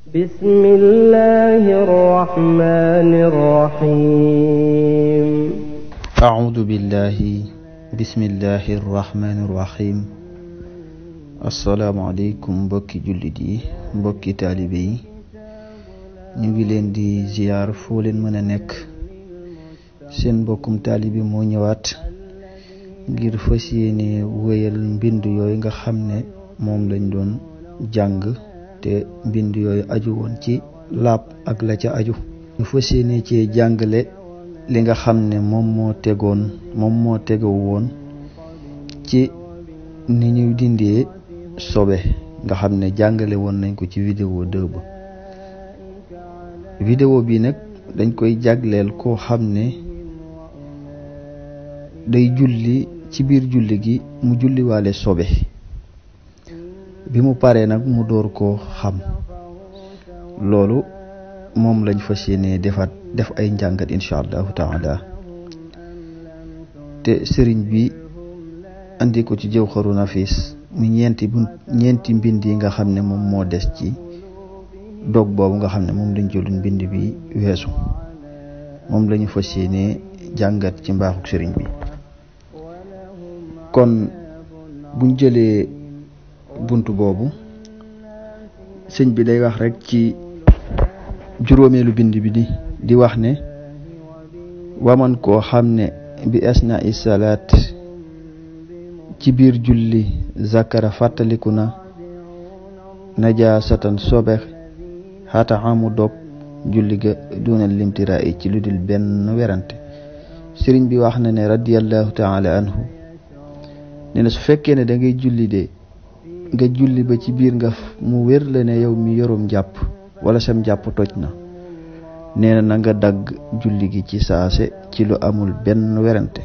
بسم الله الرحمن الرحيم أعوذ بالله بسم الله الرحمن الرحيم assalaamu aleykum mbokki jullit yi mbokki taalibe yi ñu ngi leen di ziyaar foo leen mën a nekk seen mbokkum taalibe moo ñëwaat ngir fas yéene wéyal mbind yooyu nga xam ne moom lañ doon jàng te mbind yooyu aju woon ci laab ak la ca aju ñu fas yéene ci jàngale li nga xam ne moom moo tegow woon ci ni ñuy dindee sobe nga xam ne jàngale woon nañ ko ci vidéo 2 ba vidéo bi nag dañ koy jagleel koo xam ne day julli ci biir julli gi mu julliwaale sobe bi mu paree nag mu door koo xam loolu moom lañ fas yéene def ay njàngat incha allahu taala te sëriñ bi andi ko ci Jawharu Nafis mu ñeenti mbind yi nga xam ne moom moo des ci dog boobu nga xam ne moom lañ jëloon mbind bi weesu moom lañu fas yéene jàngat ci mbaaxuk sëriñ bi kon buñ jëlee buntu boobu sëñ bi day wax rek ci juróomeelu bind bi di wax ne waman koo xam ne bi asna i salaat ci biir julli zakara fàttaliku na najaasatan sobe xata amu dog julli ga dunal limtiraa yi ci lu dul benn werante sëriñ bi wax na ne radiyallahu taala anhu ne na su fekkee ne da ngay julli de nga julli ba ci biir nga mu wér la ne yow mi yorum jàpp wala sam jàpp toj na nee na nga dagg julli gi ci saase ci lu amul benn werante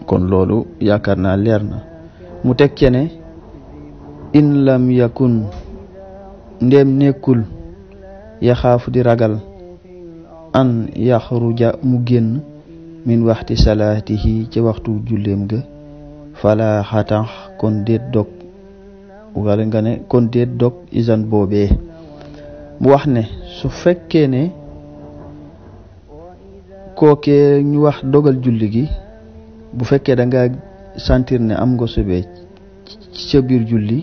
kon loolu yaakaar naa leer na mu teg ce ne in lam yakun ndéem nekkul yaxaafu di ragal an yaxruja mu génn min waxti salaatihi ci waxtu julleem ga fala xatax kon déet dog wala nga ne kon déet dog isan boobee mu wax ne su fekkee ne kookee ñu wax dogal julli gi bu fekkee da nga sentir ne am nga sobe ci sa biir julli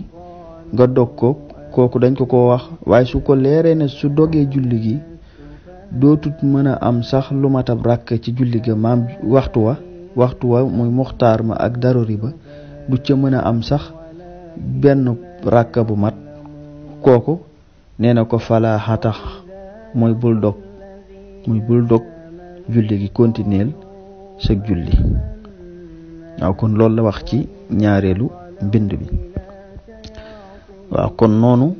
nga dog ko kooku dañ ko wax waaye su ko leeree ne su dogee julli gi dootut mën a am sax lu matab rakk ci julli ga maam waxtu wa muy muxtaar ma ak daruri ba du ca mën a am sax benn rakk bu mat kooku nee na ko falaa xatax mooy bul dog julli gi continuer sa julli waaw kon loolu la wax ci ñaareelu mbind bi waaw kon noonu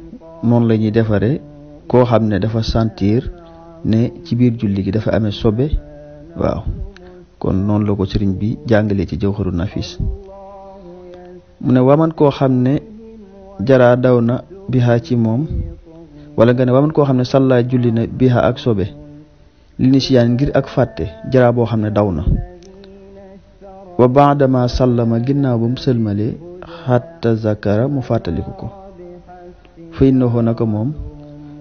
la ñuy defaree koo xam ne dafa sentir ne ci biir julli gi dafa amee sobe waaw kon noonu la ko sëriñ bi jàngalee ci Jawharu Nafis mu ne waman koo xam ne jaraa daw na biha ci moom wala nga ne waman koo xam ne salla julli na biha ak sobe li nisiyaan ngir ak fàtte jaraa boo xam ne daw na wa baadama sallama ginnaaw ba mu sëlmalee xatta zakara mu fàttaliku ko fa innahu naka moom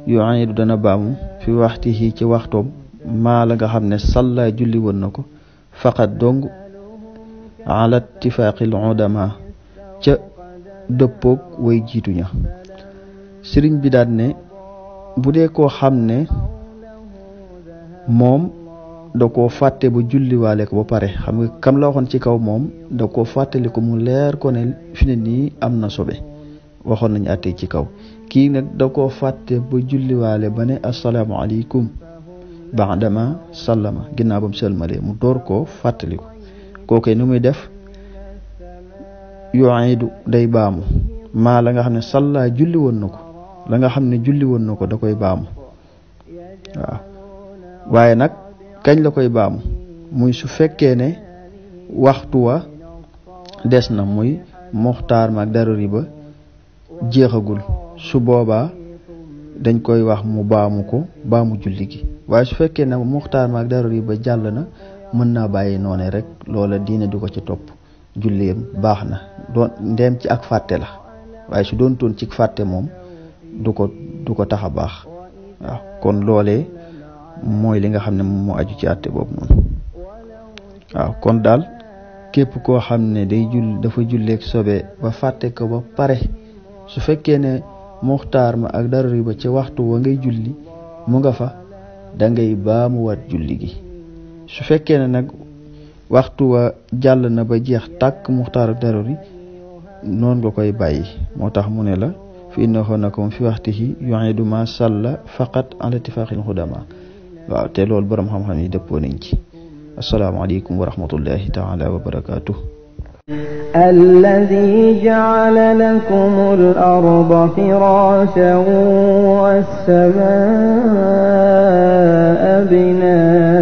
yu'iidu dana baamu fi waxtihi ci waxtoom maa la nga xam ne salla julli woon na ko faqat dong ala ittifaaqil udama ca dëppoog way jiitu ña sëriñ bi daal ne bu dee koo xam ne moom da koo fàtte ba julliwaale ko ba pare xam nga kam la waxoon ci kaw moom da koo fàttali ko mu leer ko ne fi ne nii am na sobe waxoon nañu àttee ci kaw kii nag da koo fàtte ba julliwaale ba ne assalaamu aleykum baadama sallama ginnaaw ba mu sëlmalee mu door koo fàttali ko kookoy nu muy def yu'iidu day baamu maa la nga xam ne salla julli woon na ko la nga xam ne julli woon na ko da koy baamu waaw waaye nag kañ la koy baamu muy su fekkee ne waxtu wa des na muy muxtaar ma ak daruri ba jeexagul su boobaa dañ koy wax mu baamu julli gi waaye su fekkee ne muxtaar ma ak daruri ba jàll na mën naa bàyyi noone rek loola diine du ko ci topp julleem baax na doon ndeem ci ak fàtte la waaye su doon toon ci fàtte moom du ko tax a baax waaw kon loolee mooy li nga xam ne moom moo aju ci àtte boobu noonu waaw kon daal képp koo xam ne dafa julleeg sobe ba fàtte ko ba pare su fekkee ne muxtaar ma ak daruri ba ci waxtu wa ngay julli mu nga fa da ngay baamuwaat julli gi su fekkee ne nag waxtu wa jàll na ba jeex tàkk muxtaar ak daruri noonu nga koy bàyyi moo tax mu ne la fi innahu nakum fi waxtihi yu'idu ma salla faqat ala ittifaqil xudama waaw te loolu borom xam-xam yi dëppoo nañ ci asalaamaaleykum wa rahmatullahi taala wa barakaatuh الذي جعل لكم الأرض فراشا والسماء بناء